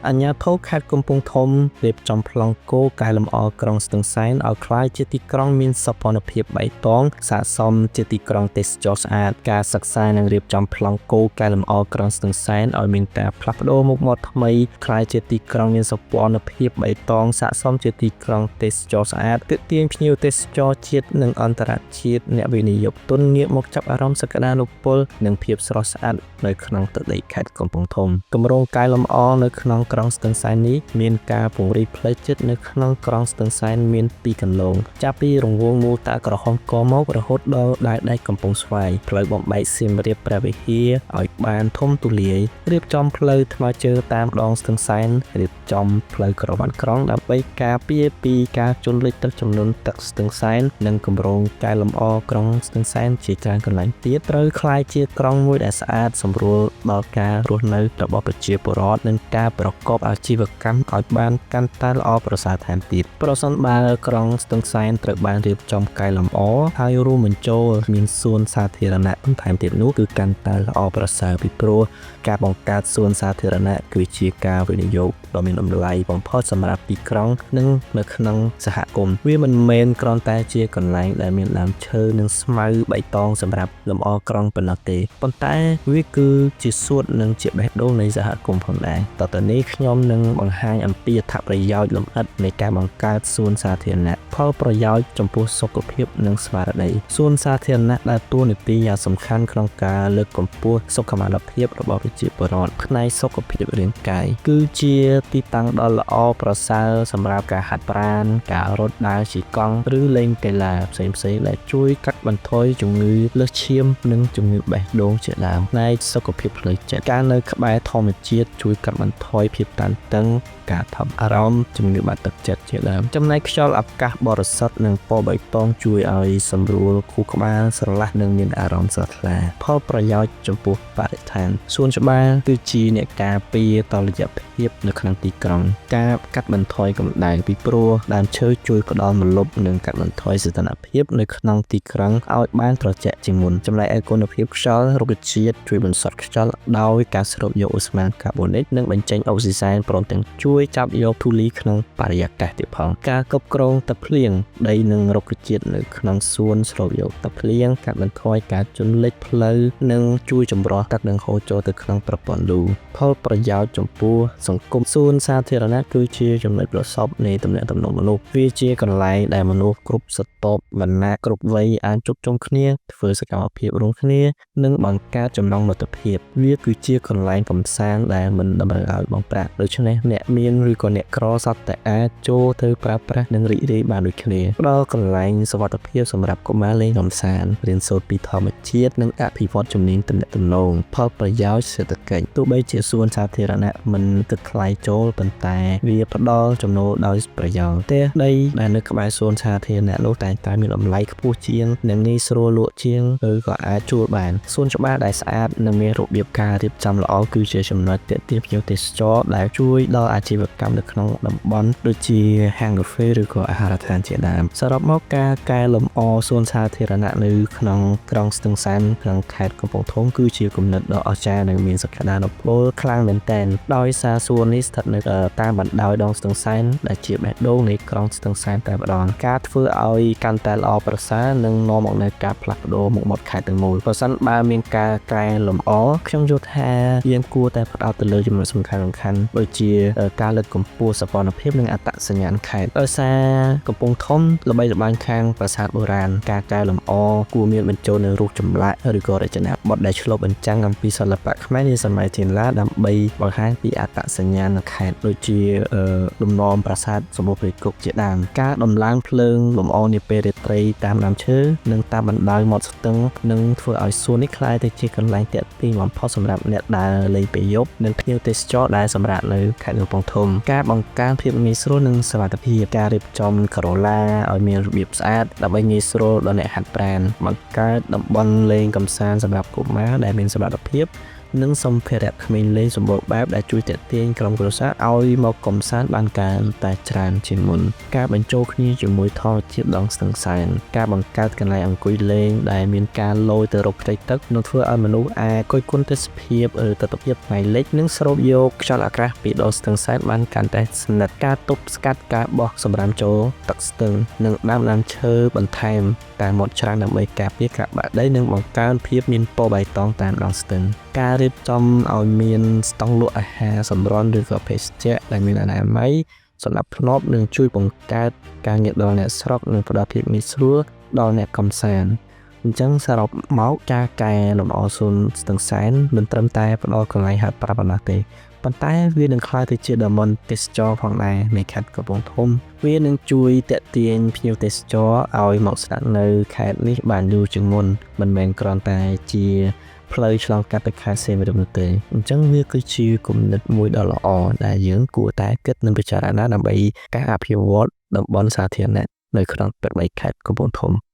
អាជ្ញាធរខេត្តកំពង់ធំរៀបចំប្លង់គោលកែលម្អក្រុងស្ទឹងសែនឲ្យក្លាយជាទីក្រុងមានសោភ័ណភាពបៃតងស័ក្តិសមជាទីក្រុងទេសចរណ៍ស្អាតការសិក្សានិងរៀបចំប្លង់គោលកែលម្អក្រុងស្ទឹងសែនឲ្យមានការផ្លាស់ប្ដូរមុខមាត់ថ្មីក្លាយជាទីក្រុងមានសោភ័ណភាពបៃតងស័ក្តិសមជាទីក្រុងទេសចរណ៍ស្អាតទាក់ទាញភ្ញៀវទេសចរជាតិនិងអន្តរជាតិអ្នកវិនិយោគទុនងាកមកចាប់អារម្មណ៍សក្តានុពលនិងភាពស្រស់ស្អាតនៅក្នុងទឹកដីខេត្តកំពង់ធំគម្រោងកែលម្អនៅក្នុងក្រុងស្ទឹងសែននេះមានការពង្រីកផ្លូវចិត្តនៅក្នុងក្រុងស្ទឹងសែនមានពីរកន្លងចាប់ពីរង្វង់មូលតាក្រហមកមករហូតដល់ដែនដែកកំពង់ស្វាយផ្លូវបំបែកសៀមរាបព្រះវិហារឲ្យបានធំទូលាយរៀបចំផ្លូវថ្មើរជើងតាមដងស្ទឹងសែនរៀបចំផ្លូវក្រវ៉ាត់ក្រុងដើម្បីការពារពីការជន់លិចទឹកជំនន់ទឹកស្ទឹងសែននិងគម្រោងកែលម្អក្រុងស្ទឹងសែនជាច្រើនកន្លែងទៀតត្រូវក្លាយជាក្រុងមួយដែលស្អាតសម្រួលដល់ការរស់នៅរបស់ប្រជាពលរដ្ឋនិងការប្រកបអាជីវកម្មឲ្យបានកាន់តែល្អប្រសើរថែមទៀតប្រសិនបើក្រុងស្ទឹងសែនត្រូវបានរៀបចំកែលម្អហើយរួមបញ្ចូលមានសួនសាធារណៈបន្ថែមទៀតនោះគឺកាន់តែល្អប្រសើរពីព្រោះការបង្កើតសួនសាធារណៈគឺជាការវិនិយោគដ៏មានតម្លៃបំផុតសម្រាប់ទីក្រុងនិងនៅក្នុងសហគមន៍វាមិនមែនគ្រាន់តែជាកន្លែងដែលមានដើមឈើនិងស្មៅបៃតងសម្រាប់លម្អក្រុងប៉ុណ្ណោះទេប៉ុន្តែវាគឺជាសួតនិងជាបេះដូងនៃសហគមន៍ផងដែរតទៅនេះខ្ញុំនឹងបង្ហាញអំពីអត្ថប្រយោជន៍លម្អិតនៃការបង្កើតសួនសាធារណៈផលប្រយោជន៍ចំពោះសុខភាពនិងស្មារតីសួនសាធារណៈដើរតួនាទីយ៉ាងសំខាន់ក្នុងការលើកកម្ពស់សុខុមាលភាពរបស់ប្រជាពលរដ្ឋផ្នែកសុខភាពរាងកាយគឺជាទីតាំងដ៏ល្អប្រសើរសម្រាប់ការហាត់ប្រាណការរត់ដើរជិះកង់ឬលេងកីឡាផ្សេងៗដែលជួយកាត់បន្ថយជំងឺលើសឈាមនិងជំងឺបេះដូងជាដើមផ្នែកសុខភាពផ្លូវចិត្តការនៅក្បែរធម្មជាតិជួយកាត់បន្ថយភាពតានតឹងការថប់អារម្មណ៍ជំងឺបាក់ទឹកចិត្តជាដើមចំណែកខ្យល់អាកាសបរិសុទ្ធនិងពណ៌បៃតងជួយឲ្យសម្រួលខួរក្បាលស្រឡះនិងមានអារម្មណ៍ស្រស់ថ្លាផលប្រយោជន៍ចំពោះបរិស្ថានសួនច្បារគឺជាអ្នកការពារតុល្យភាពនៅក្នុងទីក្រុងការកាត់បន្ថយកម្ដៅពីព្រោះដើមឈើជួយផ្ដល់ម្លប់និងកាត់បន្ថយសីតុណ្ហភាពនៅក្នុងទីក្រុងឲ្យបានត្រជាក់ជាងមុនចំណែកឯគុណភាពខ្យល់រុក្ខជាតិជួយបន្សុទ្ធខ្យល់ដោយការស្រូបយកឧស្ម័នកាបូនិកនិងបញ្ចេញអុកស៊ីសែនព្រមទាំងជួយចាប់យកធូលីក្នុងបរិយាកាសទៀតផងការគ្រប់គ្រងទឹកភ្លៀងដីនិងរុក្ខជាតិនៅក្នុងសួនស្រូបយកទឹកភ្លៀងកាត់បន្ថយការជន់លិចផ្លូវនិងជួយចម្រោះទឹកនិងហូរចូលទៅក្នុងប្រព័ន្ធលូផលប្រយោជន៍ចំពោះសង្គមសួនសាធារណៈគឺជាចំណុចប្រសពនៃទំនាក់ទំនងមនុស្សវាជាកន្លែងដែលមនុស្សគ្រប់ស្រទាប់វណ្ណៈគ្រប់វ័យអាចជួបជុំគ្នាធ្វើសកម្មភាពរួមគ្នានិងបង្កើតចំណងមិត្តភាពវាគឺជាកន្លែងកម្សាន្តដែលមិនតម្រូវឲ្យបង់ប្រាក់ដូច្នេះអ្នកមានឬក៏អ្នកក្រសុទ្ធតែអាចចូលទៅប្រើប្រាស់និងរីករាយបានដូចគ្នាផ្ដល់កន្លែងសុវត្ថិភាពសម្រាប់កុមារលេងកម្សាន្តរៀនសូត្រពីធម្មជាតិនិងអភិវឌ្ឍជំនាញទំនាក់ទំនងផលប្រយោជន៍សេដ្ឋកិច្ចទោះបីជាសួនសាធារណៈមិនគិតថ្លៃចូលប៉ុន្តែវាផ្ដល់ចំណូលដោយប្រយោលផ្ទះដីដែលនៅក្បែរសួនសាធារណៈនោះតែងតែមានតម្លៃខ្ពស់ជាងនិងងាយស្រួលលក់ជាងឬក៏អាចជួលបានសួនច្បារដែលស្អាតនិងមានរបៀបការរៀបចំល្អគឺជាចំណុចទាក់ទាញភ្ញៀវទេសចរដែលជួយដល់អាជីវកម្មនៅក្នុងតំបន់ដូចជាហាងកាហ្វេឬក៏អាហារដ្ឋានជាដើមសរុបមកការកែលម្អសួនសាធារណៈនៅក្នុងក្រុងស្ទឹងសែនក្នុងខេត្តកំពង់ធំគឺជាគំនិតដ៏អស្ចារ្យនិងមានសក្តានុពលខ្លាំងមែនទែនដោយសារសួននេះស្ថិតនៅតាមបណ្ដោយដងស្ទឹងសែនដែលជាបេះដូងនៃក្រុងស្ទឹងសែនតែម្ដងការធ្វើឲ្យកាន់តែល្អប្រសើរនិងនាំមកនូវការផ្លាស់ប្ដូរមុខមាត់ខេត្តទាំងមូលប្រសិនបើមានការកែលម្អខ្ញុំយល់ថាយើងគួរតែផ្ដោតទៅលើចំណុចសំខាន់ៗដូចជាការលើកកម្ពស់សោភ័ណភាពនិងអត្តសញ្ញាណខេត្តដោយសារកំពង់ធំល្បីល្បាញខាងប្រាសាទបុរាណការកែលម្អគួរមានបញ្ចូលនៅរូបចម្លាក់ឬក៏រចនាបថដែលឆ្លុះបញ្ចាំងអំពីសិល្បៈខ្មែរនាសម័យចេនឡាដើម្បីបង្ហាញពីអត្តសញ្ញាណខេត្តដូចជាលំនាំប្រាសាទសម្បូរព្រៃគុកជាដើមការដំឡើងភ្លើងលម្អនាពេលរាត្រីតាមដើមឈើនិងតាមបណ្ដោយមាត់ស្ទឹងនឹងធ្វើឲ្យសួននេះក្លាយទៅជាកន្លែងទាក់ទាញបំផុតសម្រាប់អ្នកដើរលេងពេលយប់និងភ្ញៀវទេសចរដែលសម្រាកនៅខេត្តកំពង់ធំការបង្កើនភាពងាយស្រួលនិងសុវត្ថិភាពការរៀបចំការូឡាឲ្យមានរបៀបស្អាតដើម្បីងាយស្រួលដល់អ្នកហាត់ប្រាណបង្កើតតំបន់លេងកម្សាន្តសម្រាប់កុមារដែលមានសុវត្ថិភាព និងសម្ភារៈក្មេងលេងសម្បូរបែបដែលជួយទាក់ទាញក្រុមគ្រួសារឲ្យមកកម្សាន្តបានកាន់តែច្រើនជាងមុនការបញ្ចូលគ្នាជាមួយធម្មជាតិដងស្ទឹងសែនការបង្កើតកន្លែងអង្គុយលេងដែលមានការលយទៅរកផ្ទៃទឹកនឹងធ្វើឲ្យមនុស្សអាចគយគន់ទេសភាពឬទិដ្ឋភាពថ្ងៃលិចនិងស្រូបយកខ្យល់អាកាសពីដងស្ទឹងសែនបានកាន់តែស្និទ្ធការទប់ស្កាត់ការបោះសម្រាមចូលទឹកស្ទឹងនិងដាំដើមឈើបន្ថែមតាមមាត់ច្រាំងដើម្បីការពារការបាក់ដីនិងបង្កើនភាពមានពណ៌បៃតងតាមដងស្ទឹងការរៀបចំឲ្យមានស្តង់លក់អាហារសម្រន់ឬក៏ភេសជ្ជៈដែលមានអនាម័យសម្រាប់ភ្នាប់នឹងជួយបង្កើតការងារដល់អ្នកស្រុកនិងផ្ដល់ភាពងាយស្រួលដល់អ្នកកម្សាន្តអញ្ចឹងសរុបមកការកែលម្អសួនស្ទឹងសែនមិនត្រឹមតែផ្ដល់កន្លែងហាត់ប្រាណប៉ុណ្ណោះទេប៉ុន្តែវានឹងក្លាយទៅជាតំបន់ទេសចរផងដែរនៃខេត្តកំពង់ធំវានឹងជួយទាក់ទាញភ្ញៀវទេសចរឲ្យមកស្នាក់នៅខេត្តនេះបានយូរជាងមុនមិនមែនគ្រាន់តែជាផ្លូវឆ្លងកាត់ទៅខេត្តសៀមរាបនោះទេអញ្ចឹងវាគឺជាគំនិតមួយដ៏ល្អដែលយើងគួរតែគិតនិងពិចារណាដើម្បីការអភិវឌ្ឍតំបន់សាធារណៈនៅក្នុងទឹកដីខេត្តកំពង់ធំ។